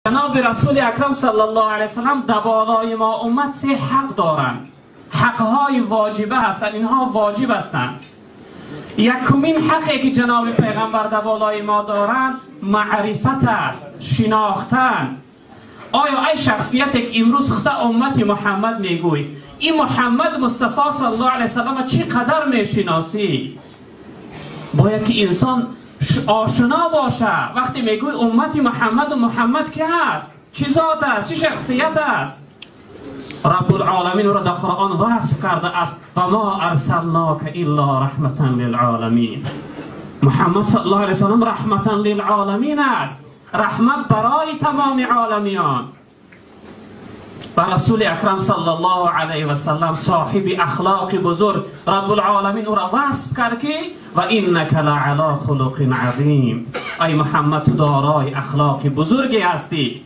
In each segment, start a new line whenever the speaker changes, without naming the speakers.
جناب رسول اکرم صلی الله علیه وسلم در بالای ما امت سه حق دارند. حقهای واجبه هستند، اینها واجب هستند. یکمین حقی که جناب پیغمبر در بالای ما دارند معرفت است، شناختن. آیا ای شخصیت که امروز خود امت محمد میگوی، این محمد مصطفی صلی الله علیه وسلم چی قدر میشناسی؟ باید که انسان آشنا باشه. وقتی میگوی امت محمد، و محمد که هست، چی ذات است، چی شخصیت است؟ رب العالمین را در قرآن وصف کرده است: و ما ارسلناک الا رحمتا للعالمین. محمد صلی الله علیه وسلم رحمتا للعالمین است، رحمت برای تمام عالمیان. و رسول اکرم صلی الله علیه و سلم صاحب اخلاق بزرگ، رب العالمین او را وصف کرد که و انک لعلی خلق عظیم. ای محمد، تو دارای اخلاق بزرگی هستی.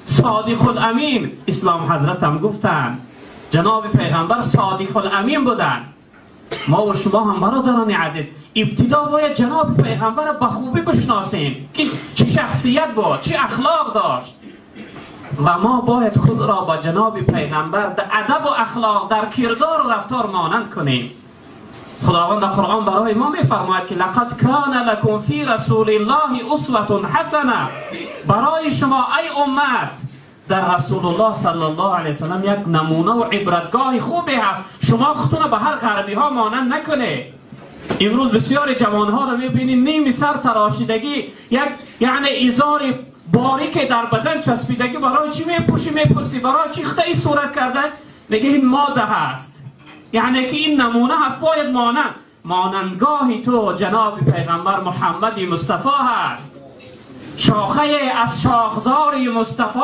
صادق الامین، اسلام حضرت هم گفتند جناب پیغمبر صادق الامین بودند. ما و شما هم برادران عزیز ابتدا باید جناب پیغمبر به خوبی بشناسیم که چه شخصیت بود، چه اخلاق داشت، و ما باید خود را با جناب پیغمبر در ادب و اخلاق، در کردار و رفتار مانند کنیم. خداوند در قرآن برای ما میفرماید که لقد کان لکم فی رسول الله اسوة حسنه. برای شما ای امت در رسول الله صلی الله علیه وسلم یک نمونه و عبرتگاه خوبی هست. شما خودتون به هر غربی ها مانند نکنه. امروز بسیار جوان ها رو میبینیم نیم سر تراشیدگی، یک یعنی ایزار باریک در بدن چسبیدگی. برای چی میپوشی؟ میپرسی برای چی خطایی صورت کرده؟ میگه این ماده هست، یعنی که این نمونه هست، باید مانند. مانندگاهی تو جناب پیغمبر محمد مصطفی هست. شاخه از شاخزاری مصطفی،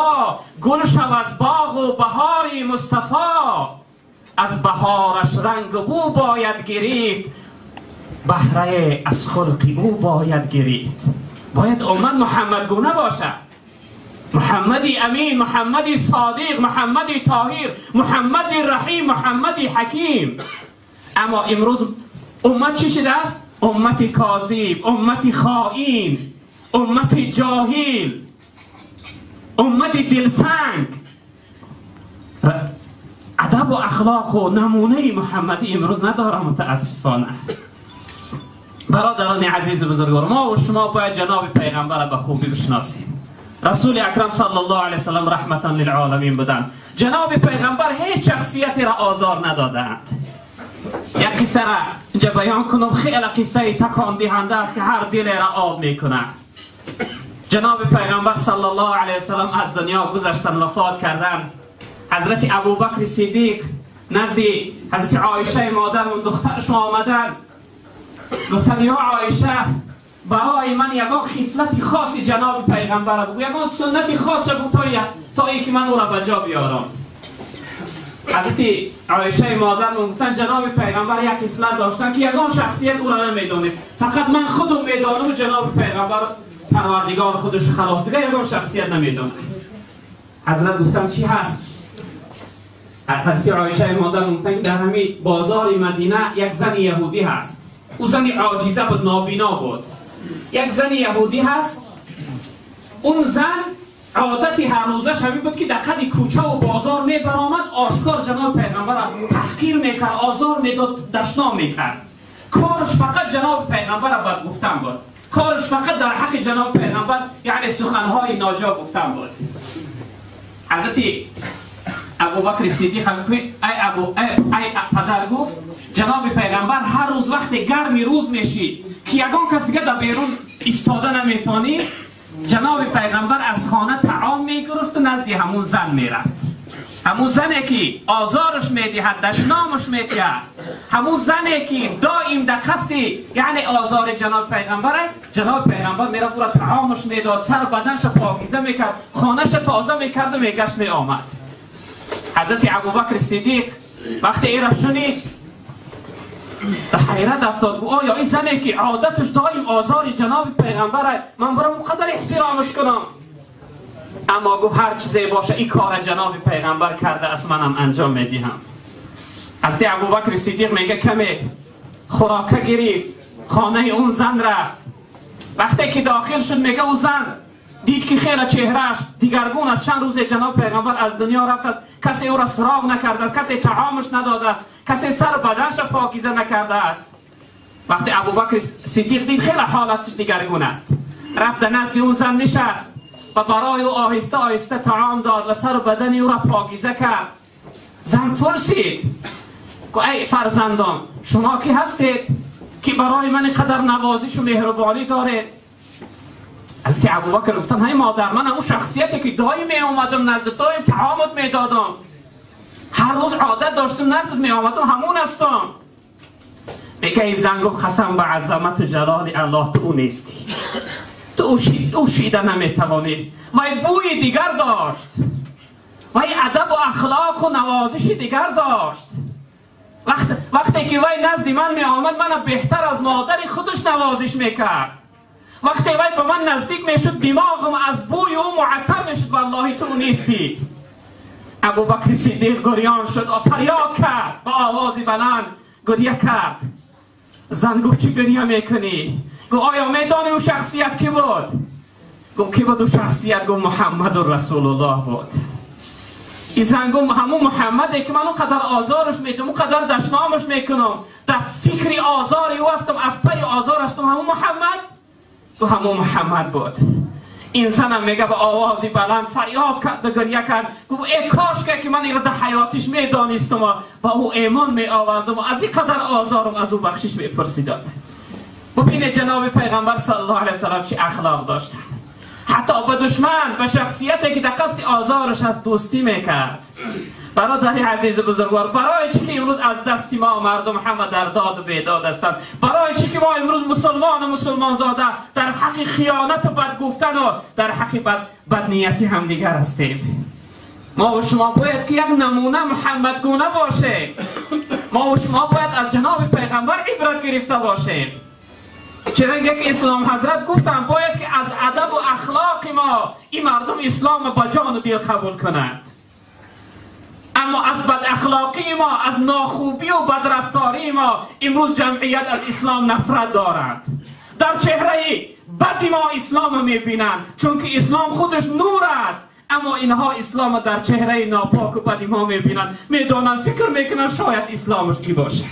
گل شو از باغ و بهاری مصطفی. از بهارش رنگ و بو باید گرفت، بهره از خلق او باید گرفت. باید امت محمد گونه باشه، محمدی امین، محمدی صادق، محمدی طاهر، محمدی رحیم، محمدی حکیم. اما امروز امت چی شده است؟ امت کاذب، امت خائن، امت جاهل، امت دلسنگ. ادب و اخلاق و نمونه محمدی امروز نداره متاسفانه. برادران عزیز بزرگوار، ما و شما باید جناب پیغمبر به خوبی بشناسیم. رسول اکرم صلی الله علیه وسلم رحمتا للعالمین بودند. جناب پیغمبر هیچ شخصیتی را آزار ندادند. یک قصه را اینجا بیان کنم، خیلی قصه تکان دهنده است که هر دل را آب میکند. جناب پیغمبر صلی الله علیه وسلم از دنیا گذشتن، وفات کردند. حضرت ابوبکر صدیق نزد حضرت عایشه مادرمون دخترشون آمدن، گفتن یا عایشه برای من یگان خصلت خاصی جناب پیغمبر بگو، یگان سنت خاص بگو تا اینکه من او را به جا بیارم. حضرت عایشه مادرمون گفتن جناب پیغمبر یک خصلت داشتن که یگان شخصیت او را نمیدانست، فقط من خودم میدانم و جناب پیغمبر پروردگار خودش خلاص، دیگه یگان شخصیت نمیدانه. حضرت گفتن چی هست؟ حضرت عایشه مادرمون گفتن که در همین بازار مدینه یک زن یهودی هست. او زن عاجزه بود، نابینا بود. یک زن یهودی هست. اون زن عادت هر روزش همین بود که در قد کوچه و بازار میبرآمد، آشکار جناب پیغمبر را تحقیر میکرد، آزار میداد، دشنام میکرد. کارش فقط جناب پیغمبر را بد گفتن بود، کارش فقط در حق جناب پیغمبر یعنی سخنهای ناجا گفتن بود. حضرت ابوبکر صدیق گفت ای پدر، گفت جناب پیغمبر هر روز وقت گرمی روز میشید که یگان کس دیگه در بیرون ایستاده نمیتونست، جناب پیغمبر از خانه طعام میگرفت و نزد همون زن میرفت. همون زنی که آزارش میدهد، دشنامش میدهد، همون زنی که دائم در قصد یعنی آزار جناب پیغمبر، جناب پیغمبر میرفت او را طعامش میداد، سر بدنش پاکیزه میکرد، خانهش تازه میکرد و میگشت میآمد. حضرت ابوبکر صدیق وقتی ای را شنید به حیرت افتاد، گفت آیا این زنی که عادتش دائم آزار جناب پیغمبر، من برام قدر احترامش کنم؟ اما گفت هر چیزی باشه این کار جناب پیغمبر کرده است، منم انجام میدهم. حضرت ابوبکر صدیق میگه کمی خوراکه گرفت، خانه اون زن رفت. وقتی که داخل شد میگه اون زن دید که خیلی چهرهش دیگرگون است. چند روز جناب پیغمبر از دنیا رفت است، کسی او را سراغ نکرده است، کسی طعامش نداده است، کسی سر بدنش را پاکیزه نکرده است. وقتی ابوبکر صدیق دید خیلی حالتش دیگرگون است، رفت نزد اون زن نشست و برای او آهسته آهسته طعام داد و سر بدن او را پاکیزه کرد. زن پرسید گفت ای فرزندان، شما کی هستید که برای من قدر نوازش و مهربانی دارید؟ از که ابوبکر گفتن های مادر، من اون شخصیتی که دایم می اومدم نزد دایم طعامت می دادم، هر روز عادت داشتم نزد می آمدم، همون هستم. میگه این زن گفت قسم به عظمت و جلال الله، تو او نیستی، تو او شیده نمیتوانی. و بوی دیگر داشت و ادب و اخلاق و نوازش دیگر داشت. وقتی که وی نزد من می آمد، من بهتر از مادر خودش نوازش میکرد. وقتی وی به من نزدیک میشد، دماغم از بوی او معطر میشد. والله تو نیستی. ابوبکر صدیق گریان شد و فریاد کرد، با آواز بلند گریه کرد. زن گفت چی گریه میکنی؟ گفت آیا میدانی او شخصیت کی بود؟ گفت کی بود او شخصیت؟ گفت محمد رسول الله بود. این زن گفت همون محمده که من اونقدر آزارش میدم، اونقدر دشنامش میکنم، در فکری آزار او هستم، از پی آزار هستم، همون محمد؟ گفت همون محمد بود. این زنم میگه به آوازی بلند فریاد کرد و گریه کرد. گفت ای کاش که من این را در حیاتش میدانستم و او ایمان می آوردم و از این قدر آزارم از او بخشش میپرسیدم. ببینید جناب پیغمبر صلی الله علیه وسلم چه اخلاق داشتن. حتی به دشمن، به شخصیتی که در قصد آزارش از دوستی میکرد. برادر عزیز بزرگوار، برای چی که امروز از دست ما مردم همه در داد و بیداد هستند؟ برای چی که ما امروز مسلمان و مسلمان زاده در حق خیانت و بد گفتن و در حق بدنیتی همدیگر هستیم؟ ما و شما باید که یک نمونه محمد گونه باشیم. ما و شما باید از جناب پیغمبر عبرت گرفته باشیم. چرا که اسلام حضرت گفتن باید که از ادب و اخلاق ما این مردم اسلام با جان و دل قبول کنند. اما از بد اخلاقی ما، از ناخوبی و بدرفتاری ما امروز جمعیت از اسلام نفرت دارند. در چهره بد ما اسلام میبینند، چون که اسلام خودش نور است. اما اینها اسلام در چهره ناپاک و بد ما میبینند، میدانند، فکر میکنند شاید اسلامش ای باشه.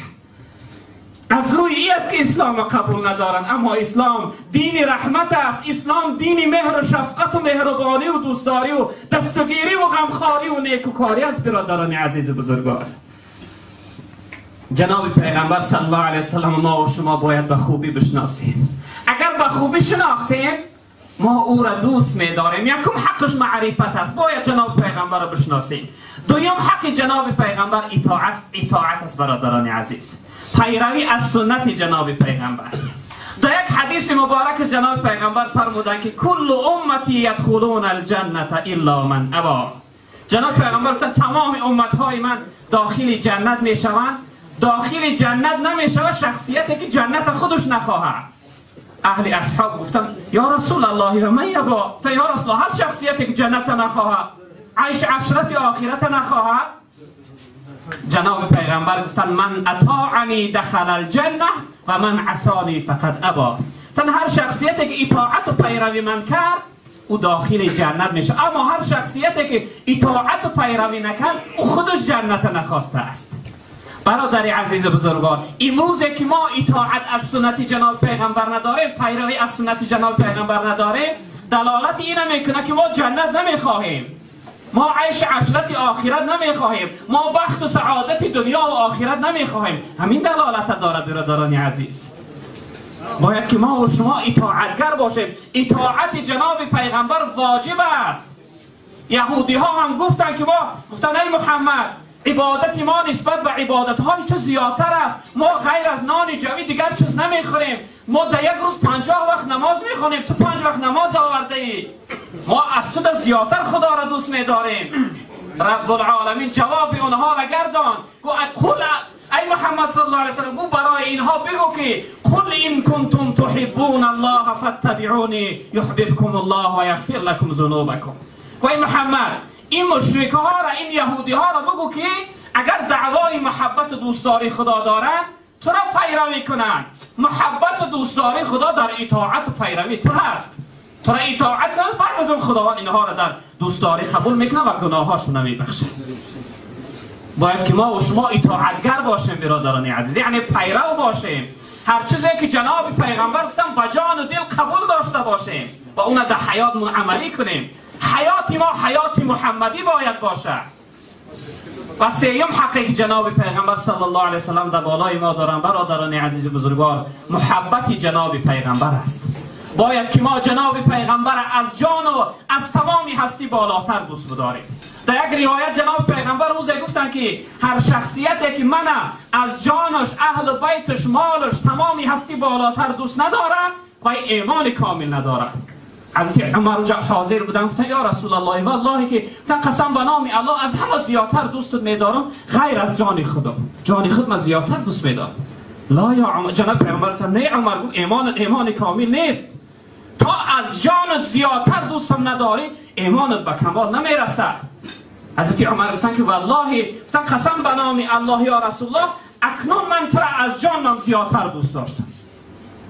از روی ای است که اسلام قبول ندارند. اما اسلام دین رحمت است، اسلام دین مهر و شفقت و مهربانی و دوستداری و دستگیری و غمخواری و نیکوکاری است. برادران عزیز بزرگوار، جناب پیغمبر صلی الله علیه وسلم ما و شما باید به خوبی بشناسیم. اگر به خوبی شناختیم ما او را دوست می‌داریم. یکم حقش معرفت است، باید جناب پیغمبر را بشناسیم. دویم حق جناب پیغمبر اطاعت است. برادران عزیز، پیروی از سنت جناب پیغمبر. در یک حدیث مبارک جناب پیغمبر فرمودند که کل امتی یدخلون الجنة الا من ابا. جناب پیغمبر گفتند تمام امتهای من داخل جنت میشوند، داخل جنت نمیشود شخصیتی که جنت خودش نخواهد. اهل اصحاب گفتند یا رسول الله و من یبا، تا یا رسول الله هست شخصیتی که جنت نخواهد، عیش عشرت آخرت نخواهد؟ جناب پیغمبر گفتند من اطاعنی دخل الجنه و من عصانی فقد ابا. تن هر شخصیتی که اطاعت و پیروی من کرد او داخل جنت میشه، اما هر شخصیتی که اطاعت و پیروی نکرد او خودش جنت نخواسته است. برادر عزیز بزرگوار، امروز که ما اطاعت از سنت جناب پیغمبر نداریم، پیروی از سنت جناب پیغمبر نداریم، دلالت اینه میکنه که ما جنت نمیخواهیم، ما عیش عشرت آخرت نمیخواهیم، ما بخت و سعادت دنیا و آخرت نمیخواهیم. همین دلالت داره برادران عزیز. باید که ما و شما اطاعتگر باشیم. اطاعت جناب پیغمبر واجب است. یهودی ها هم گفتن که ما گفتن ای محمد، عبادت ما نسبت به عبادت های تو زیادتر است، ما غیر از نان جوی دیگر چیز نمیخوریم، ما در یک روز 50 وقت نماز میخونیم، تو 5 وقت نماز آورده ای، ما از تو در زیادتر خدا را دوست میداریم. رب العالمین جواب اونها را گردان، گفت ای محمد صلی الله علیه وسلم، گفت برای اینها بگو که قل ان کنتم تحبون الله فاتبعونی یحببکم الله و یغفر لکم ذنوبکم. گفت ای محمد، این مشرک ها را، این یهودی ها را بگو که اگر دعوای محبت و دوستداری خدا دارند تو را پیروی کنند. محبت و دوستداری خدا در اطاعت و پیروی تو هست. تو را اطاعت کنن، بعد از اون خداوند اینها را در دوستداری قبول میکنه و گناهاشون رو میبخشه. باید که ما و شما اطاعتگر باشیم برادران عزیز، یعنی پیرو باشیم. هر چیزی که جناب پیغمبر گفتن با جان و دل قبول داشته باشیم و اون در حیاتمون عملی کنیم. حیات ما حیات محمدی باید باشه. و سیوم حقی که جناب پیغمبر صلی الله علیه وسلم در بالای ما دارن برادران عزیز بزرگوار، محبت جناب پیغمبر است. باید که ما جناب پیغمبر از جان و از تمامی هستی بالاتر دوست بداریم. در یک روایت جناب پیغمبر روزی گفتن که هر شخصیتی که من از جانش، اهل بیتش، مالش، تمامی هستی بالاتر دوست نداره و ایمان کامل نداره. حضرت عمر اونجا حاضر بودن، گفتن یا رسول الله والله که تا قسم به نام الله از همه زیادتر دوستت میدارم غیر از جان خودم، جان خود من زیادتر دوست میدارم. لا یا عمر، جناب پیغمبر نه عمر گفت ایمان کامل نیست، تا از جانت زیادتر دوستم نداری ایمانت به کمال نمیرسه. حضرت عمر گفتن که والله، گفتن قسم به نام الله یا رسول الله اکنون من تو را از جانم زیادتر دوست داشتم.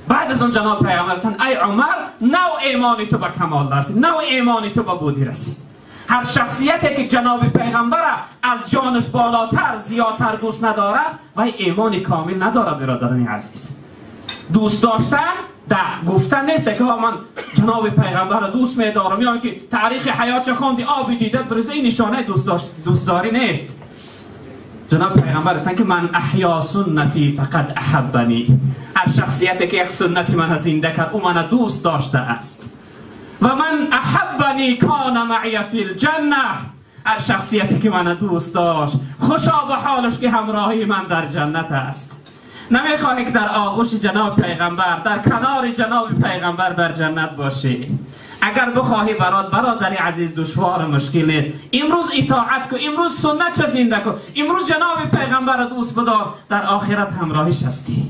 بعد از اون جناب پیغمبر گفتن ای عمر نو ایمانی تو به کمال رسید، نو ایمانی تو به بودی رسید. هر شخصیتی که جناب پیغمبر از جانش بالاتر زیادتر دوست نداره و ایمان کامل نداره. برادران عزیز، دوست داشتن در گفتن نیست که من جناب پیغمبر را دوست میدارم یا اینکه تاریخ حیات خوندی آبی دیدت بریزه، این نشانه دوستداری نیست. جناب پیغمبر گفتن که من احیا سنتی فقد احبنی، هر شخصیتی که یک سنت من زنده کرد او من دوست داشته است. و من احبنی کان معی فی الجنه، هر شخصیتی که من دوست داشت خوشا به حالش که همراهی من در جنت است. نمیخواهی که در آغوش جناب پیغمبر، در کنار جناب پیغمبر در جنت باشی؟ اگر بخواهی برات برادر عزیز دشوار مشکل نیست. امروز اطاعت کن، امروز سنت چه زنده کن، امروز جناب پیغمبر دوست بدار، در آخرت همراهیش هستی.